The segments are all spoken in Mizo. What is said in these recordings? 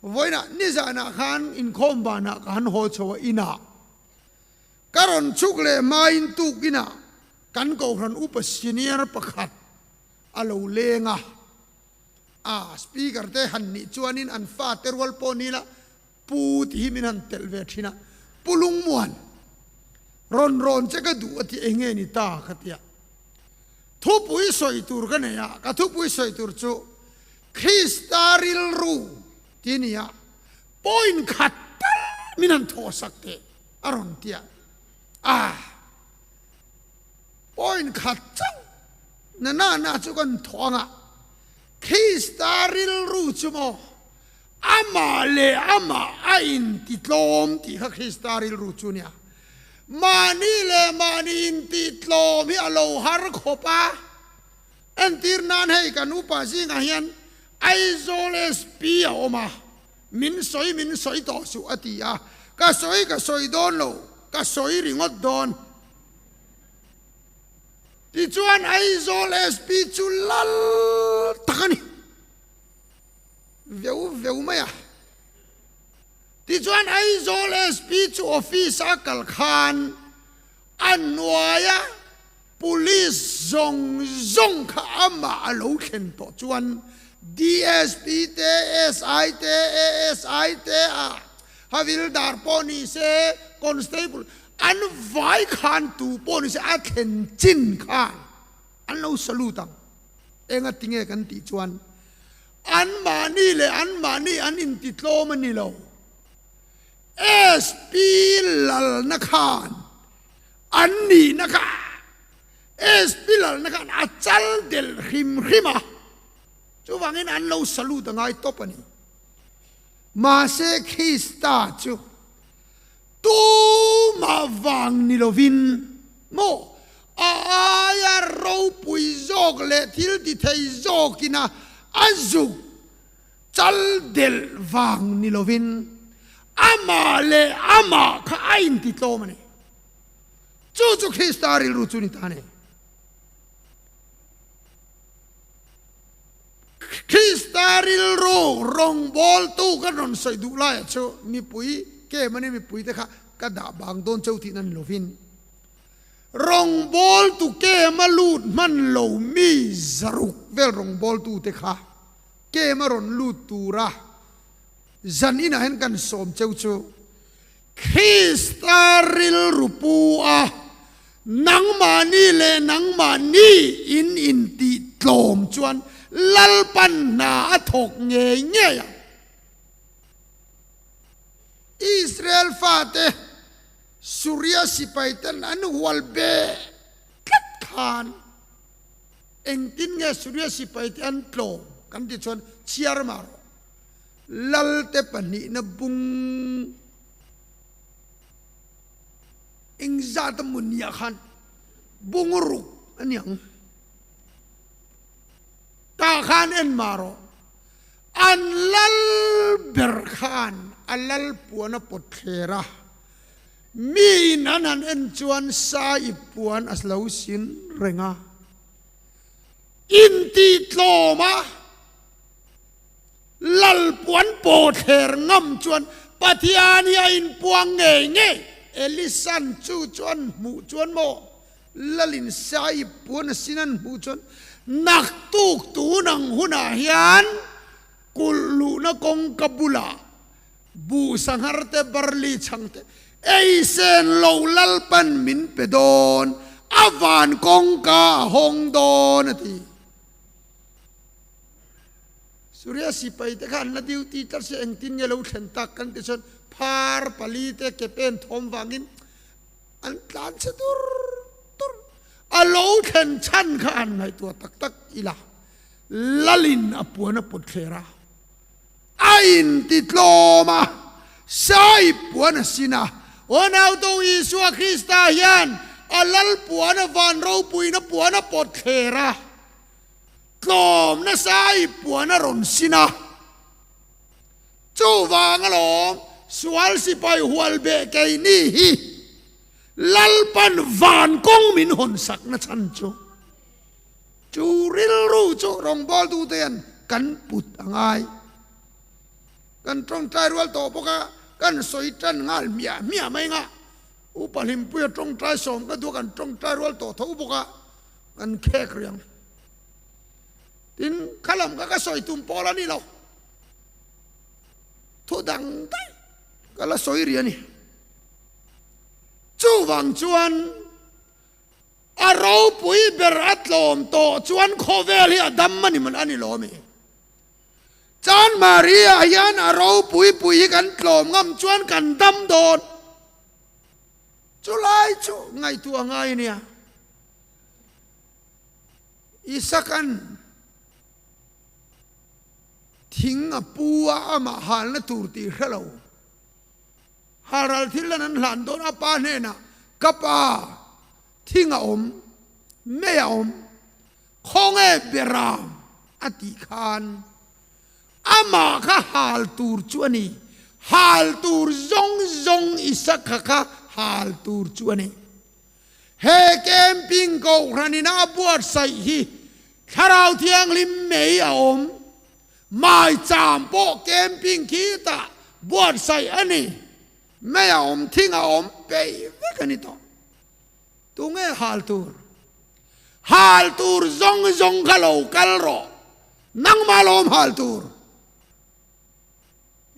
Vawiinah nizanah khan inkhawm banah ka han haw chho a inah ka rawn chhuk leh hmain tukinah kan kohhran upa senior pakhat a lo leng a, a speaker te han nih chuanin an fate rual pawh ni la Pu tih hi min han telh ve thin a, Pu Lungmuan rawn rawn che ka duh a ti eng nge ni ta ka ti a, thupui sawi tur ka nei a, ka thupui sawi tur chu Krista rilru ti ni a, point khat tal min han thawh sak teh a rawn ti a, ah point khat chauh na na na chu kan thawh ang a, Krista rilru chu maw Amah leh amah a intitlawm tih kha Krista rilru chu nia. Mahni leh mahni intitlawm hi a lo har khawp a. Entir nan hei kan upa zingah hian Aizawl SP a awm a, min sawi min sawi tawh suh a ti a, ka sawi ka sawi dawn lo, ka sawi ringawt dawn. Tichuan Aizawl SP chu lal tak a ni. Veu veu mai a. Tichuan Aizawl SP chu office a kal khan a hnuaia police zawng zawng kha amah a lo thlen tawh chuan DSP te, SI te, ASI te a havildar pawh ni se, constable an vai khan tu pawh ni se a thlen chin khan an lo salute ang. Enga tinge kan tih chuan anmahni leh anmahni an intitlawm a ni lo. SP lalna khan an nihna kha SP lalna khan a chal delh hrim hrim a, chuvangin an lo salute a ngai tawp a ni. Mahse Krista chu Tumah vang ni lovin maw a aia ropui zawk leh thil ti thei zawkina a zuk chal delh vang ni lovin amah leh amah kha a intitlawm a ni. Chu chu Krista rilru chu ni ta a ni. Krista rilru rawngbawltu kan rawn sawi duh laiah chu mipui ke mani mipuite kha ka dah bang dawn cheu tih nan lovin rawngbawltu kema lut hman lo mi zaruk vel rawngbawltute kha kema rawn lut tura zan inah hian kan sawm cheu chu Krista rilru pu a, nangmahni leh nangmahni in intih tlawm chuan Lalpan hna a thawk ngei ngei ang. Israel fate Suria sipaiten an hual beh tlat khan engtin nge Suria sipaite an tlawm kan ti chuan chhiar mah rawh. Lalte pahnihna bung engzat a muniah khan bung ruk a ni ang. Tah khan en mah rawh. An lal ber khan a lal puan a pawt thler a, miin an han en chuan sa ip puan a lo sin reng a, intihtlawm a. Lalpuan pawhthler ngam chuan Pathian hi a inpuang ngei ngei. Elisan chu chu an hmuh chuan maw Lalin Saip puan a sin an hmuh chuan naktuk tun ang hunah hian kulh luhna kawngka bulah buh sanghar te barli chhang te ei sen lo Lalpan min pe dawn a van kawngka a hawng dawn a ti. Surya sipai te kha an la duty tlat se engtin nge lo thlen tak kan ti chuan phar pali te ke pen thawm vangin an tlan chhe dur dur a lo thlen chhan kha an ngaihtuah tak tak ila lalin a puan a pawt thler a a inti tlawm a sai puan a sin a aw nauto Isua Krista hian a lal puan a van ropuina puan a pawt thler a. Tlawm nasa i puan a rawn sin a, chuvang alawm sual sipai hual beh keini hi Lalpan van kawng min hawn sak na chhan chu chu rilru chu rawngbawltute hian kan put a ngai. Kan tawngtai rual tawh bawk a, kan sawi tan nghal hmiah hmiah mai nga. Upa Hlimpuia tawngtai sawm ka duh a, kan tawngtai rual tawh tho bawk a, kan khek riang. Tin, kha lam kha ka sawi tum pawl a ni lo. Thu dang daih ka la sawi rih a ni. Chuvang chuan a ropui ber a tlawm tawh chuan khawvel hi a dam a ni a ni lo ami? Chan Maria hian a ropui pui hi kan tlawm ngam chuan kan dam dawn. Chulai chu ngaihtuah ngai a nia. Isaka'n thing a pu a amah halna tur tih hre lo. Halral thil lan an hlan dawn a pa hnenah, Ka pa, thing a awm, mei a awm, khawnge beram a tih khan amah kha hal tur chu a ni. Hal tur zawng zawng Isaka kha hal tur chu a ni. He camping kohhran ina a buatsaih hi Thlarau Thianghlim mei a awm. Maicham pawh camping khitah buatsaih a ni. Mei a awm, thing a awm peih vek a ni tawh. Tunge hal tur? Hal tur zawng zawng kha lo kal rawh. Nangmah lawm hal tur.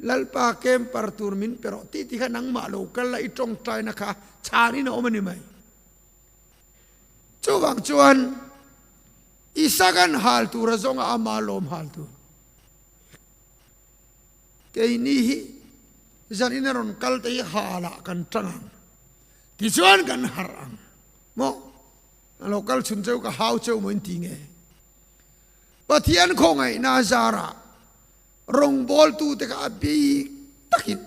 Lalpa camper tur min pe rawh tih ti kha nangmah lo kal la i tawngtaina kha chhan in a awm a ni mai. Chuvang chuan Isakan hal tur a zawng a ama lawm hal tur. Keini hi zanin a rawn kal te hi hal ah kan tang ang. Tichuan kan harh ang. Maw? A lo kal chhun cheu ka hau cheu maw in ti nge? Pathian khawngaihna zarah Rawngbawltute kha a bik takin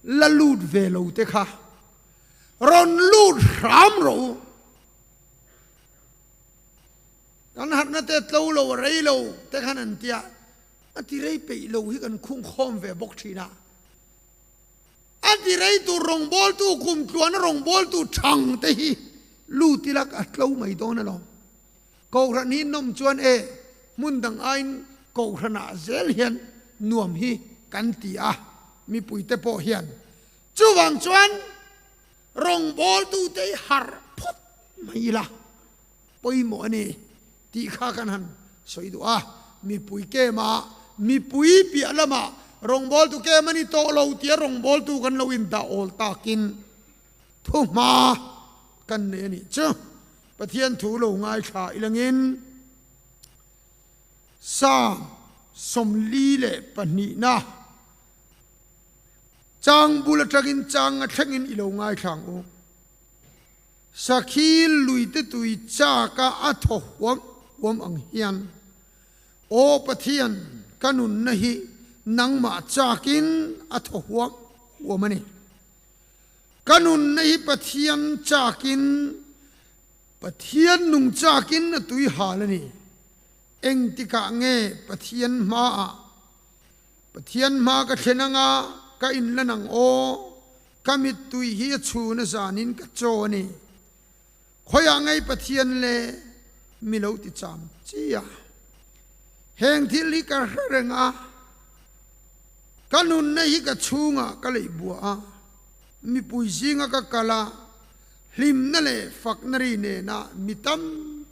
la lut ve lo te kha rawn lut hram rawh u. Kan harhna te tlo lo a rei lo te khan an tia, a ti rei peih lo hi kan khung khawm ve bawk thin a. A ti rei tur rawngbawltu kumtluana rawngbawltu thang te hi lut ila a tlo mai dawn alawm. Kohhran hi nawm chuan e, hmun dang aiin kohhranah zel hian nuam hi kan ti a, mipuite pawh hian. Chuvang chuan rawngbawltute hi harh phawt mai ila pawimawh a ni tih kha kan han sawi duh a. Mipui kema mipui piah lamah rawngbawltu kem a ni tawh lo tia rawngbawltu kan lo indah awl takin thuhma kan nei a nih chu. Pathian thu lo ngaithla ilangin Psalm 42na chang bul atangin chang a thlengin i lo ngaithla ang u. Sakhi luite tui chaka a thaw huam huam ang hian, Aw Pathian, ka nunna hi nangmah chakin a thaw huam huam a ni. Ka nunna hi Pathian chakin, Pathian nung chakin a tui hal a ni. Engtikah nge Pathian hmaah, Pathian hma ka thlen anga ka inlan ang aw? Ka mittui hi a chhun a zanin ka chaw a ni. Khawiah ngei Pathian le mi lo ti cham chi a. Heng thil hi ka hre reng a, ka nunna hi ka chhungah ka leih buah a, mipui zinga ka kal a, hlimna leh fakna ri nena mi tam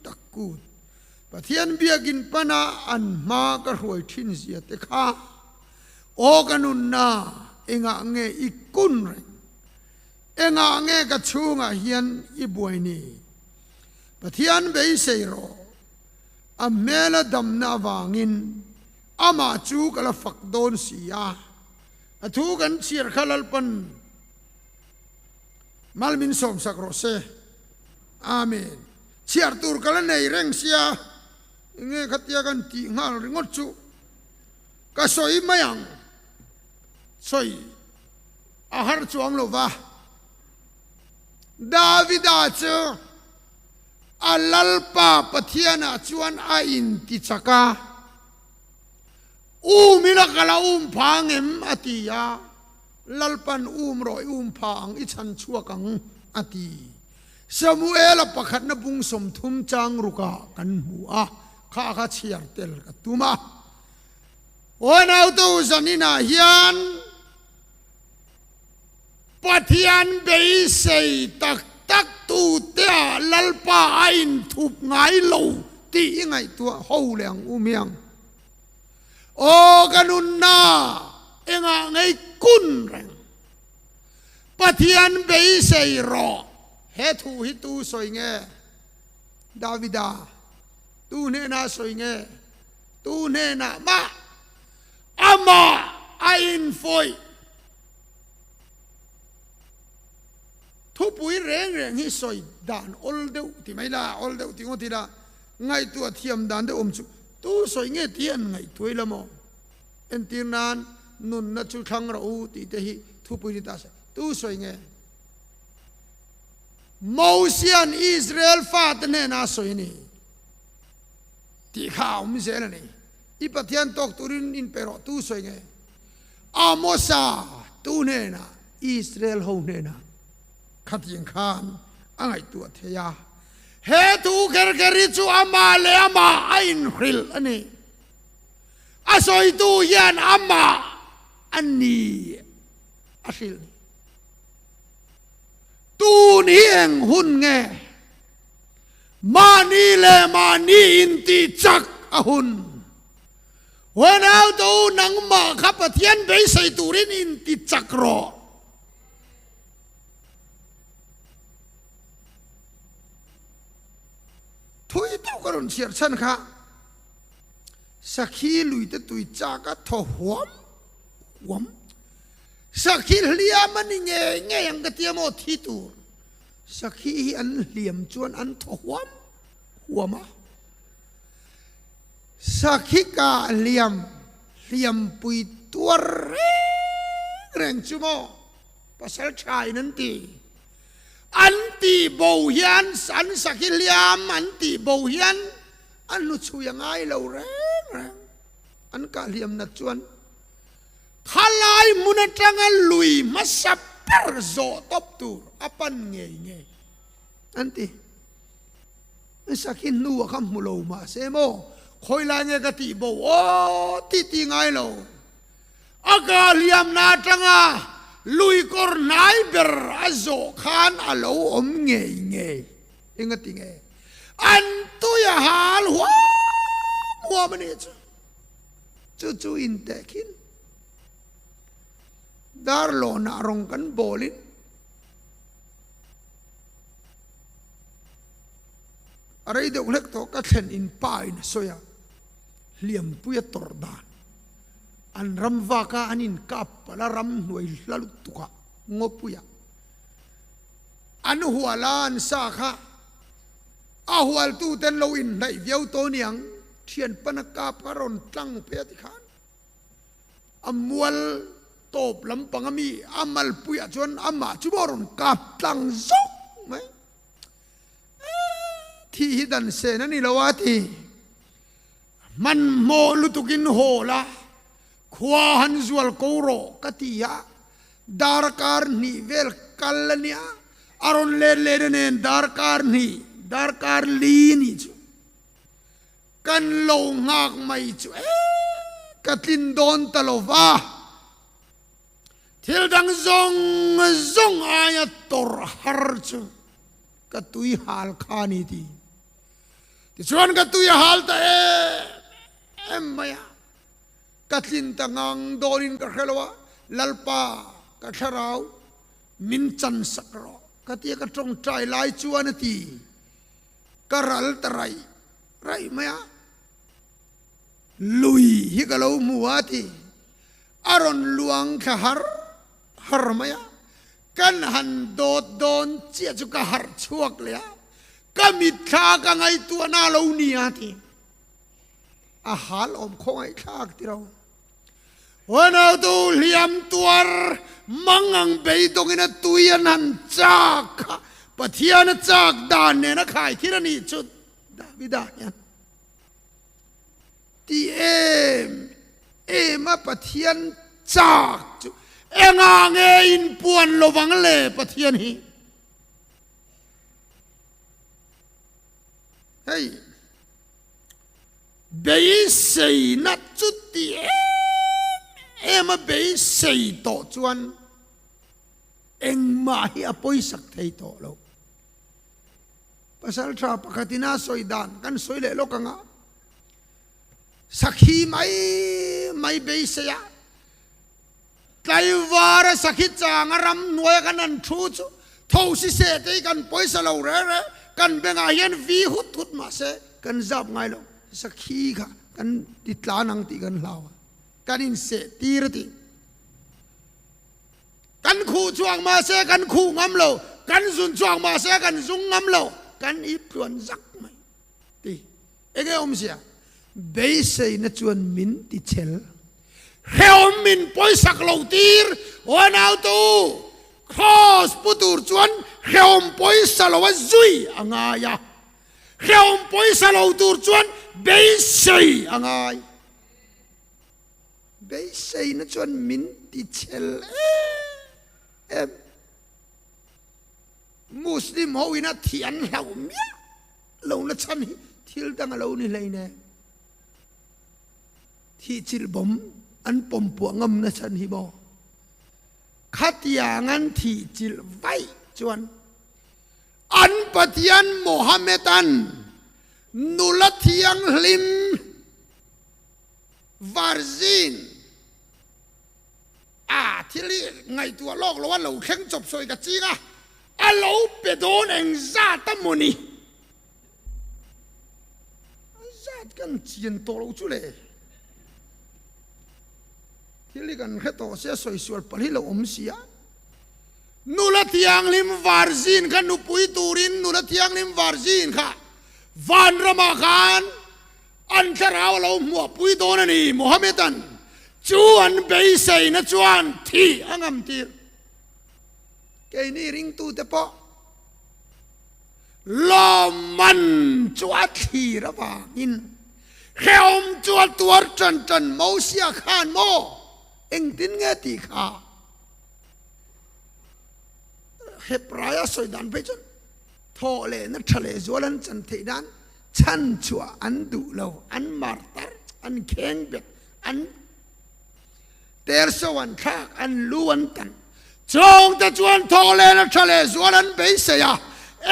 tak kut Pathian biakin pana an hma ka hruai thin zia te kha, aw ka nunna engah nge i kun reng? Engah nge ka chhungah hian i buai ni? Pathian beisei rawh. A hmela damna avangin amah chu ka la fak dawn si a. A thu kan chhiar kha Lalpan mal min sawmsak rawh se. Amen. Chhiar tur ka la nei reng sia, enge khatia kan tih nghal ringawt chu ka sawi mai ang. Sawi a har chuang lo va. Davida chu A Lalpa Pathianah chuan a intichak a, Um ila ka la um pha ang em? a ti a, Lalpan um rawh i um pha ang, i chhan chhuak ang, a ti. Samuela pakhatna bung 30 chang rukah kan hmu a, kha kha chhiar tel ka tum a. Unautu zaninah hian Pathian beisei tak tak tuteah Lalpa a inthup ngai lo tih i ngaihtuah ho leh ang u miang. Aw ka nunna engah ngei kun reng. Pathian beisei rawh. He thu hi tu sawi nge? Davida tu hnenah sawi nge? Tu hnenah mah amah a infawih. Thupui reng reng hi sawi dan awl deuh ti mai la, awl deuh ti ngawt ila, ngaihtuah thiam dan deuh awm chu tu sawi nge tih an ngaihtuah ila maw? Entir nan nunna chu thlang rawh u tih te hi thupui ni ta se, tu sawi nge? Mosian Israel fate hnena a sawi a ni tih kha a awm zel a ni. I Pathian tawk turin inpe rawh tu sawi nge? Amosa tu hnenah Israel ho hnenah khatiang khan a ngaihtuah thei a. He thu kher kher hi chu amah leh amah a inhrilh a ni. A sawitu hian amah a ni a hrilh ni. Tun hi eng hun nge? Mahni leh mahni intih chak a hun. Huanauto u, nangmah kha Pathian beisei turin inti chak rawh. Thui deuh ka rawn chhiar chhan kha Sakhi luite tui chak a thaw huam huam. Sakhi hliam a ni ngei ngei ang ka tia maw thi tur. Sakhi hi an hliam chuan an thaw huam huam a. Sakhi kah hliam hliampui tuar reng reng chu maw pasal tha in an ti. An tih bo hian an sakhi hliam an tih bo hian a hnuchhui a ngai lo reng reng. An kah hliam nat chuan khalai hmun atanga lui hmasa ber zawh tawp tur a pan ngei ngei an ti. Sakhi hnu a kha hmu lo mahse maw khawi lai nge ka tih bo aw tih tih ngai lo. A kah hliamna atanga lui kawr hnai ber a zawh khan a lo awm ngei ngei. Engati nge? An tui a hal huam huam a nih chu. Chu chu intehkhin Darlawnah rawng kan bawlin a rei deuh hlek tawh ka thlen in pa in a sawi a, hliampui a tawrh dan an ram vak a an inkap palh a ram hnuai hla lutuk ah ngawpui ah an hual a an sa kha a hual tu ten lo inhnaih viau tawh aniang thian pana kap kha rawn tlang phei a ti khan A mual tawp lampang a mi a malpuiah chuan amah chu maw rawn kap tlang zawk mai. Thih hi dan sen a ni lo a ti. Hmanhmawh lutukin haw la, khua han zual ko rawh ka ti a, darkar hnih vel kal a nia, a rawn let leh na nen darkar hnih, darkar li nih chu. Kan lo nghak mai chu e, ka tlin dawn ta lo va. Thil dang zawng zawng aia tawrh har chu ka tui hal kha a ni ti. Tichuan ka tui a hal ta em em mai a, ka tlin ta ngang dawnin ka hre lo a, Lalpa ka thlarau min chansak rawh ka tia ka tawngtai lai chuan a ti. Ka ral ta raih raih mai a, lui hi ka lo hmu a ti. A rawn luang thla har har mai a, kan han dawt dawn chiah chu ka harh chhuak leh a, ka mitthla ka ngaihtuahna a lo ni a ti. A hal awm khawngaihthlak ti ro. Huanautu hliam tuar mang ang beidawngin a tui an han chak kha Pathian a chak dan nen a khai thil a nih chu Davida hian ti em em a Pathian chak chu engah nge inpuan lovang le Pathian hi hei Beiseina chu ti em? em a beisei tawh chuan engmah hi a pawisak thei tawh lo. Pasal tha pakhatin a sawi dan kan sawi leh lawk ang a, sakhi mai mai beisei a, Tlaivar a sakhi chang a ram hnuaia kan han thu chu tho si se te hi kan pawisa lo reh reh, kan bengah hian vi hut hut mah se kan zap ngai lo, sakhi kha kan ti tlan ang tih kan hlau a, kan inseh tir a ti. Kan khuh chuak mah se kan khuh ngam lo, kan zun chuak mah se kan zung ngam lo, kan ip tluan zak mai ti. Enge awmzia? Beiseina chuan min ti chel. Hrehawm min pawisak lo tir, aw naute u, Kraws pu tur chuan hrehawm pawisa lo a zui a ngai a. Hrehawm pawisa lo tur chuan beisei a ngai. Beiseina chuan min ti chel em em. Muslim ho ina thih an hlauh miah lo na chhan hi thil dang a lo ni hleinem. Thih chilh bawm an pawm puah ngam na chhan hi maw? Khatiang an thih chilh vaih chuan an Pathian Mohammed-an nula thianghlim virgin a thil hi ngaihtuah lawk lo a lo thleng chawp sawi ka ching a, a lo pe dawn eng zat a maw ni? A zat kan chian tawh lo chu le. Thil hi kan hre tawh sia sawi sual palh hi lo awm si a. Nula thianghlim virgin kha nupui turin nula thianghlim virgin kha vanramah khan An thlarau a lo hmuahpui dawn a ni, Mohammedan chu an beiseina chuan thih a ngam tir. Keini ringtute pawh lawmman chu a thlir avangin hrehawm chu a tuar tan tan Mosia khan maw engtin nge tih kha Hebraia sawi dan phei chuan thawh lehna tha leh zual an chan theih nan Chhan chhuah an duh lo, an martar, an khengbet, an terso an thlak, an lu an tan. Chawngte chuan thawk leh na tha leh zual an beisei a,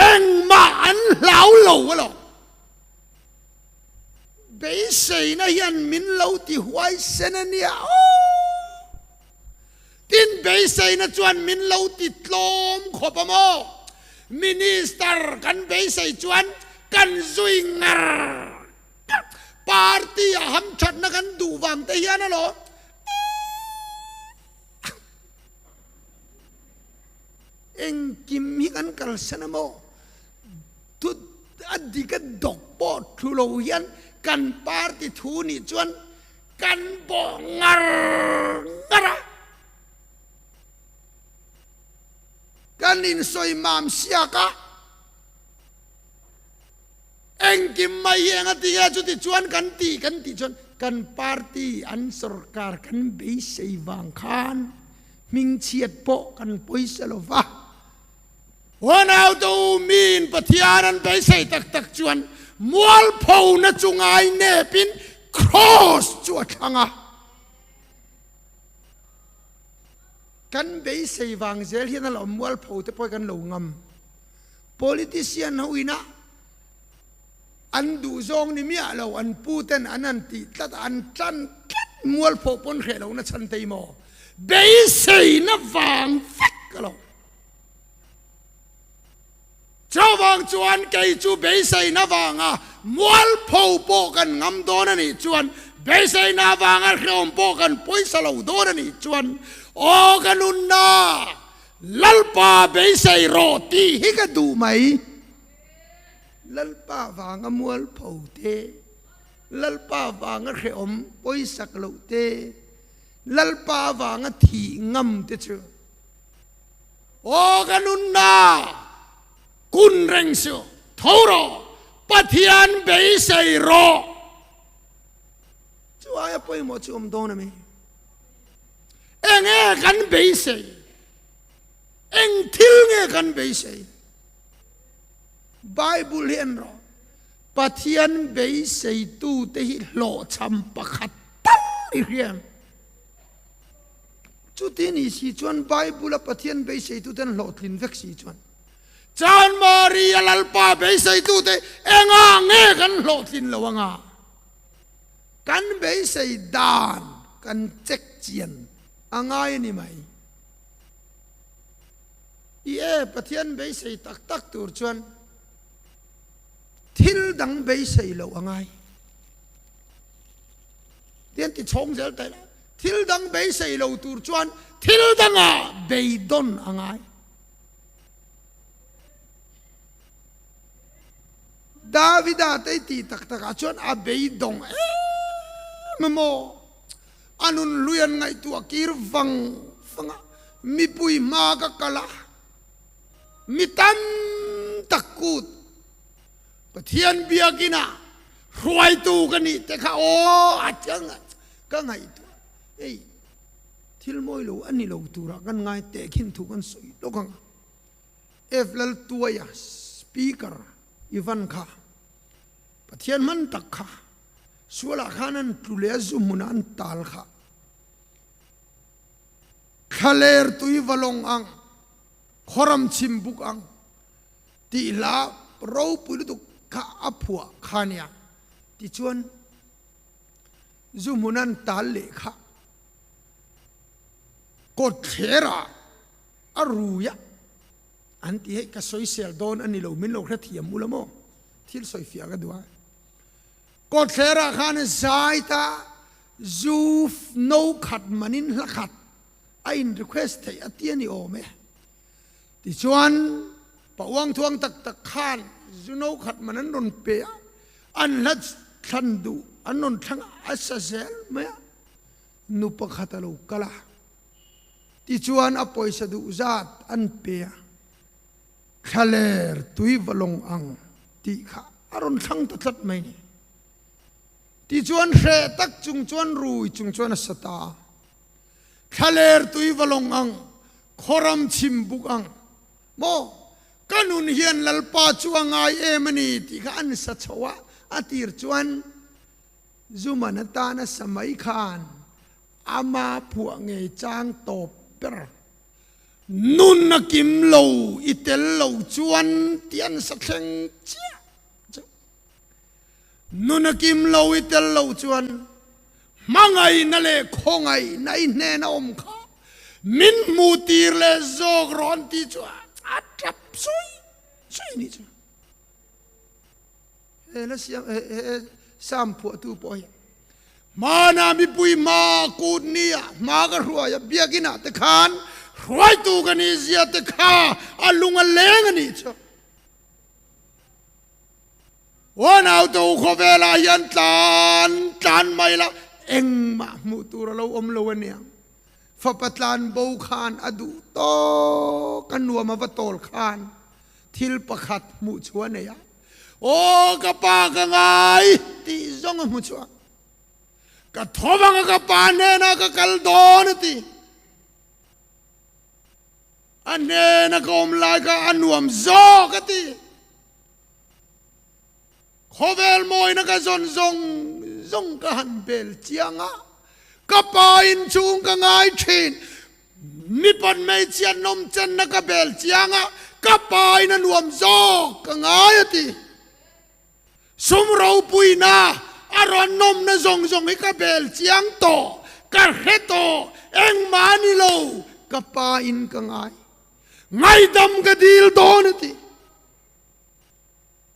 engmah an hlau lo alawm. Beiseina hian min lo ti huaisen a nia aw. Tin, beiseina chuan min lo ti tlawm khawp a maw? Minister kan beisei chuan kan zui ngar ngar. Party a hamthatna kan duh vang te hian alawm. Engkim hi kan kalsan a maw? Thu a dik a dawk pawh thu lo hian kan party thu nih chuan Kan bawh ngar ngar a, kan insawi mam siak a, engkim mai hi eng a ti nge chuti chuan kan tih kan tih chuan kan party an sorkar kan beisei vang khan hmingchhiat pawh kan pawisa lo va. Unaute u, miin Pathian an beisei tak tak chuan mualphona chu ngai nepin Kraws chu a thlang a. Kan beisei vang zel hian a lo mualpho te pawh hi kan lo ngam. Politician ho ina an duh zawng ni miah lo, an pu ten an han tih tlat a, an tan tlat mualpho pawn hreh lohna chhan te hi maw? Beiseina vang vek a lo. Chuvang chuan kei chu beiseina vanga mualpho pawh kan ngam dawn a nih chuan, beiseina vanga hrehawm pawh kan pawisa lo dawn a nih chuan, Aw ka nunna, Lalpa beisei rawh tih hi ka duh mai. Lalpa vanga mualpho te, Lalpa vanga hrehawm pawisak loh te, Lalpa vanga thih ngam te chu. Aw ka nunna kun reng suh, tho rawh, Pathian beisei rawh. Chu aia pawimawh chu awm dawn a mi? Enge kan beisei? Eng thil nge kan beisei? Bible hi en rawh, Pathian beiseitute hi hlawhchham pakhat tal i hria em? Chuti ni si chuan Bible-a Pathian beiseitute an hlawhtlin vek si chuan Chanmari a Lalpa beiseitute engah nge kan hlawhtlin lo anga? Kan beisei dan kan check chian a ngai a ni mai. I e, Pathian beisei tak tak tur chuan thil dang beisei loh a ngai. Tian ti chhawng zel ta ila, thil dang beisei lo tur chuan thil dangah beidawn a ngai. Davida te tih tak takah chuan a beidawng em a maw? A nun hlui an ngaihtuah kir vang vang a, mipui hma ka kal a, mi tam tak kut Pathian biakinah hruaitu ka nih te kha aw a chiang a, ka ngaihtuah hei thil mawi lo a ni lo turah kan ngai tehkhin thu kan sawi lawk ang a. F Laltuaia Speaker Ivan kha Pathian hman tak kha sualah khan an tlu leh a zu hmunah an tal kha thlaler tui va lawng ang khawram chim buk ang tih hla ropui lutuk kha a phuah kha nia tichuan zu hmun an tal leh kha kawtthlerah A rui a, an ti hei ka sawisel dawn a ni lo, min lo hrethiam u la maw? Thil sawifiah ka duh a. Kawtthlerah khan zai ta zu no khat manin hla khat a in request theih a ti a ni awm e. Tichuan pa uang thuang tak tak khan zu no khat man an rawn pe a, an hla thlan duh an rawn thlang a, a sa zel mai a, nu pakhat a lo kal a. Tichuan a pawisa duh zat an pe a, thlaler tui va lawng ang tih kha a rawn thlang ta tlat mai ni. Tichuan hreh tak chung chuan rui chung chuan a sa ta a, thlaler tui va lawng ang, khawram chim buk ang, maw ka nun hian Lalpa chu a ngai em a ni tih kha an sa chho a, a tir chuan Zuman atana sa mai khan Ama phuah ngei chang tawp ber. Nun a kim lo, i tel lo chuan tih an sa thleng chiah chu. Nun a kim lo, i tel lo chuan hmangaihna leh khawngaihna i hnen a awm kha min hmuh tir leh zawk rawh an tih chu a tap sui sui nih chu. He hla siam he he Psalm phuahtu pawh hi hmana mipui hma kut nia hma ka hruai a biakinah te khan hruaitu ka nih zia te kha a lung a leng a nih chu. Aw naute u khawvelah hian tlan tlan mai la engmah hmuh tur a lo awm lo aniang. Fapa tlan bo khan a duh tawk a nuam a va tawl khan thil pakhat hmuh chu a nei a. Aw ka pa ka ngai tih zawng a hmu chhuak. Ka tho vang a ka pa hnenah ka kal dawn a ti. A hnena ka awm lai kha a nuam zawk a ti. Khawvel mawina ka zawn zawng zawng ka han bel chiang a, ka pa inchhung ka ngai thin. Mipat hmeichhia nawmchenna ka bel chiang a, ka pa in a nuam zawk ka ngai a ti. Sum ropuina a rawn nawmna zawng zawng hi ka bel chiang tawh, ka hre tawh, engmah a ni lo, ka pa in ka ngai. Ngaidam ka dil dawn a ti.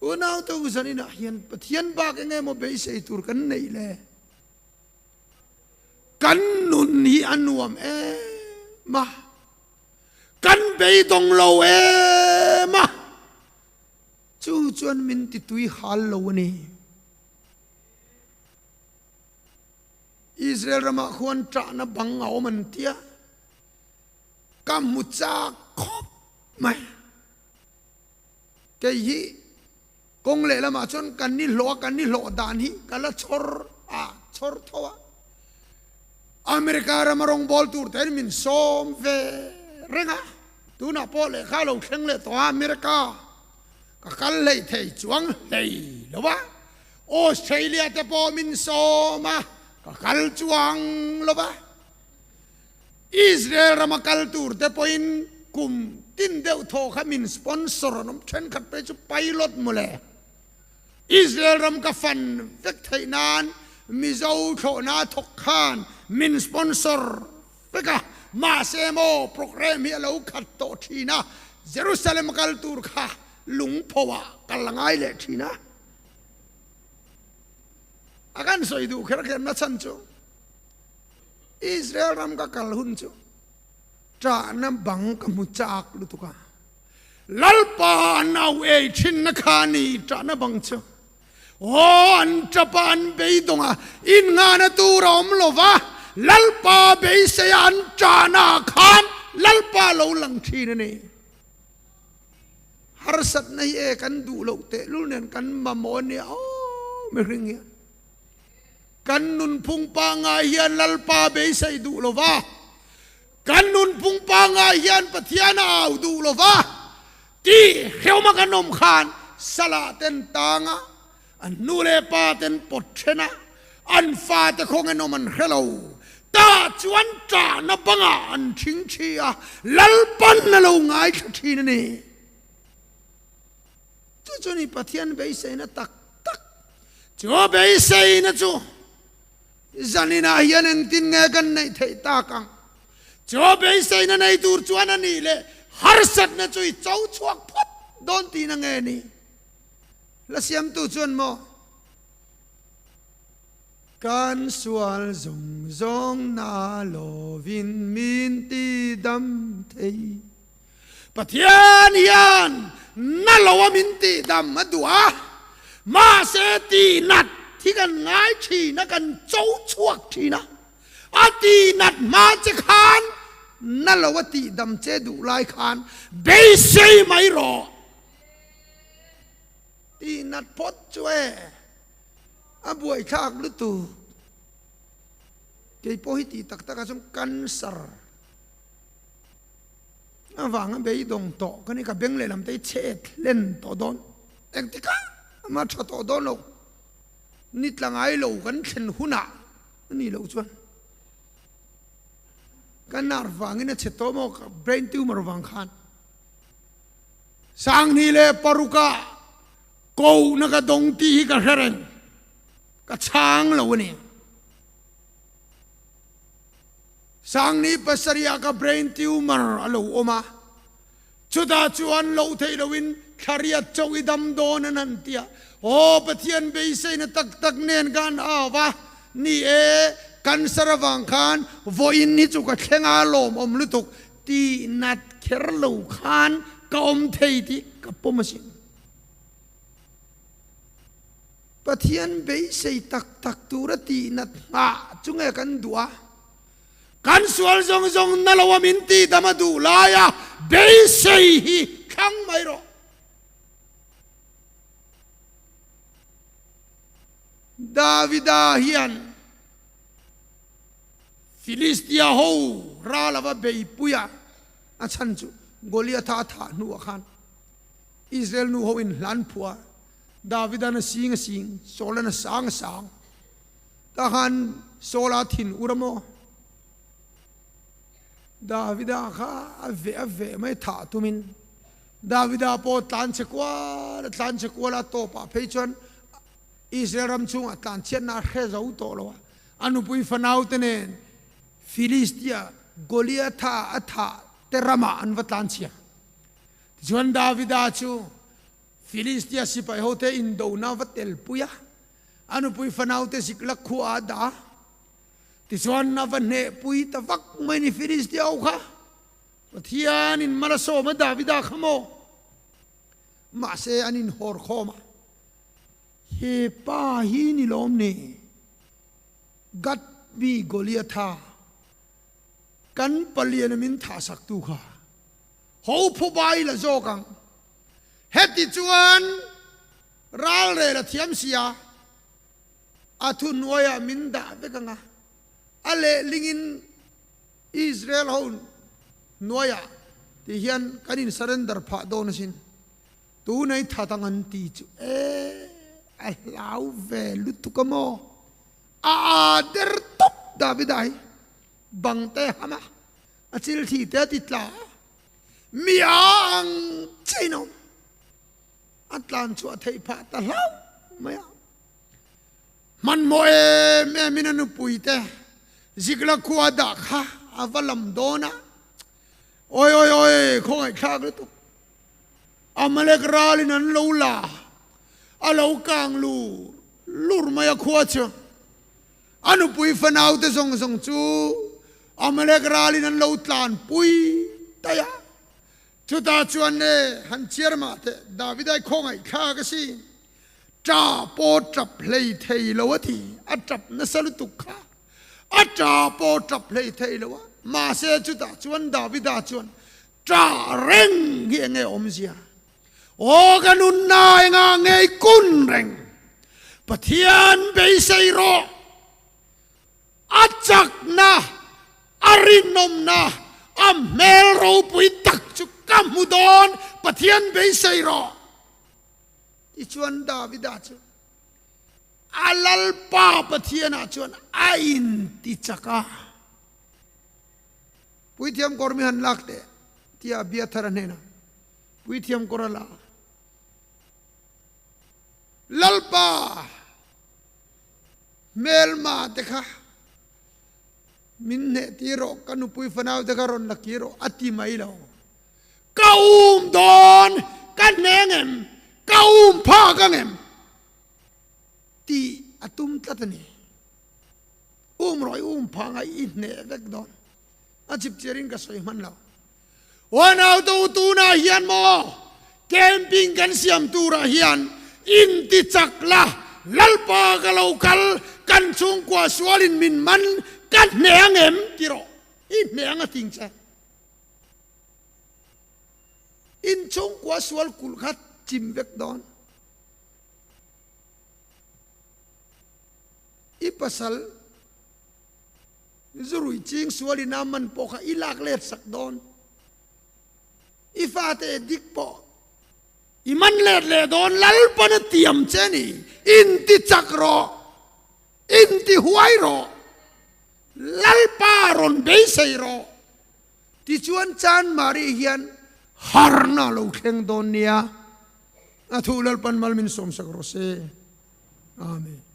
Unaute u zaninah hian Pathian bak enge maw beisei tur kan neih le? Kan nun hi a nuam em a, kan beidawng lo em a, chu chuan min ti tui hal lo a ni. Israel ramah khuan ṭahna bang a awm an tia, ka hmu chak khawp mai. Kei hi kawng lehlamah chuan kan ni hlawh a, kan ni hlawh dan hi ka la chhawr a, chhawr tho a. America rama rawngbâwl tur te hian min sâwm ve reng a, tunah pawh lehkha a lo thleng leh tawh a, America ka kal hlei thei chuang hlei lo va, Australia te pawh min sâwm a, ka kal chuang lo va. Israel rama kal tur te pawhin kum tin deuh thaw kha min sponsor an awm thenkhat phei chu pilot mawle. Israel ram ka fan vek theih nan Mizo thlawhna thawk khan min sponsor vek a, mahse maw programme hi a lo khat tawh thin a, Jerusalem kal tur kha lungpho ah kal a ngai leh thin a. A kan sawi duh kher kher na chhan chu Israel ram ka kal hun chu ṭahna bang ka hmu chak lutuk a, Lalpa an au ei thinna kha a ni ṭahna bang chu. Aw, an ṭap a, an beidawng a, innghahna tur a awm lo va, Lalpa beiseia an ṭahna ah khan Lalpa a lo lang ṭhin a ni. Harsatna hi e kan duh loh tehlul nen kan mamawh a nia aw mihring hian. Kan nunphung pangngai hian Lalpa beisei duh lo va, kan nunphung pangngai hian Pathian a au duh lo va tih hrehawma kan awm khan Salah ten tang a, an nu leh pa ten pawt then a, an fate khawnge nawm an hre lo. Tah chuan ṭahna bangah an ṭhing ṭhi a, Lalpan a lo ngaithla ṭhin a ni. Chu chu ni Pathian beiseina tak tak. Chu beiseina chu zaninah hian engtin nge kan neih theih tak ang? Chu beiseina nei tur chuan a nih leh harsatna chu i cho chhuak phawt dawn tihna nge ni? Hla siamtu chuan maw? Kan sual zawng zawng na lovin min ti dam thei. Pathian hian na lo a min tih dam a duh a, mahse tih nat hi kan ngai thin a, kan cho chhuak thin a. A tih nat hma che khan na lo a tih dam che duh lai khan beisei mai rawh. Tih nat phawt chu e, a buaithlak lutuk. Kei pawh hi tih tak takah chuan cancer. Avanga beidawng tawh ka ni, ka beng lehlam te hi chhet hlen tawh dawn, engtikah ama tha tawh dawn lo, ni tla ngai lo kan thlen hunah a nih loh chuan ka nerve vangin a chhe tawh maw, ka brain tumor vang khan Sanghnih leh parukah kohna ka dawng tih hi ka hre reng, ka chhang lo a ni. Sangni pasarihah ka brain tumor a lo awm a, chutah chuan loh theih loin thlariat chauh i dam dawn an han ti a. Aw Pathian beiseina tak tak nen ka han au va, ni e, cancer avang khan vawiin hi chu ka thleng a lawmawm lutuk tih nat kher lo khan ka awm thei tih ka pawm asin. Pathian beisei tak tak tura tihnat nghah chu nge kan duh a? Kan sual zawng zawng na lo a min tihdam a duh laia beisei hi thlang mai rawh. Davida hian Filistia ho ral ava beipui a, a chhan chu Goliatha a thah hnuah khan Israel nu ho in hlan phuah a, Davidan a sing a sing, Saulan a sang a sang. Tah khan Saula thin ur a maw? Davida kha a veh a veh mai thah tumin Davida pawh tlan chhe kual a tlan chhe kual a tawpah phei chuan Israel ram chungah tlan chhiatna a hre zo tawh lo a, a nupui fanau te nen Filistia Goliatha a thah te ramah an va tlan chhia. Tichuan Davida chu Filistia sipai hote indona va telpui a, a nupui fanaute Ziklag khuaah a dah a. Tichuan a va hnehpui ta vak mai ni Filistia ho kha. Pathianin mal a sawm a Davida kha maw? Mahse an inhawr khawm a, He pa hi ni lawm ni? Gat mi Goliatha kan paliana min thahsaktu kha ho phubai la zawk ang. Heti chuan ralrel a thiam sia, a thuhnuaiah min dah vek ang a, a lehlingin Israel ho hnuaiah ti hian kan in surrender phah dawn asin. Tunei that ang an ti chu e, a hlau ve lutuk a maw? A aa der tawp Davida hi bang te ham a. A chil thi te a ti tla a, mi a ang chiah in a awm. A tlan chhuah theih phah ta hlauh mai a. Hmanhmawh em em in a nupui te Zikla khua dah kha a va lam dawn a, Awi awi awi khawngaihthlak lutuk. Amalek ralin an lo la, a lo kang lur lur mai a khua chu. A nupui fanaute zawng zawng chu Amalek ralin an lo tlanpui daih a. Chutah chuan le han chiar mah teh, Davida i khawngaihthlak a si. Ṭa pawh ṭap hlei thei lo a ti, a ṭap nasa lutuk kha. A ṭa pawh ṭap hlei thei lo a, mahse chutah chuan Davida chuan ṭah reng hi enge awmzia? Aw ka nunna engah ngei kun reng? Pathian beisei rawh! A chakna, a rinawmna, a hmel ropui tak chu ka hmu dawn, Pathian beisei rawh! Tichuan Davida chu a Lalpa Pathianah chuan a intichak a. Puithiam kawr mi han lak teh, tia Abiathara hnenah puithiam kawr a la a. Lalpa, hmelma te kha min hneh tir rawh, ka nupui fanau te kha rawn la kir rawh, a ti mai lo. Ka um dawn, ka hneng em? Ka um phak ang em? Tih a tum tlat a ni. Um rawh i um phah ngai i hneh vek dawn. A chip chiarin ka sawi hman lo. Aw naute u tunah hian maw camping kan siam turah hian inti chak la, Lalpa ka lo kal, kan chhungkua sualin min man, ka hneh ang em? Ti rawh, i hneh ang a ting che. Inchhungkua sual kulh kha chim vek dawn. I pasal zurui ching sual in a man pawh kha i lak let sak dawn. I fate dik pawh i man let leh dawn Lalpan a tiam che ni. Inti chak rawh, inti huai rawh, Lalpa rawn beisei rawh. Tichuan Chanmari hian harna a lo thleng dawn nia. A thu Lalpan mal min sawmsak rawh se. Amen.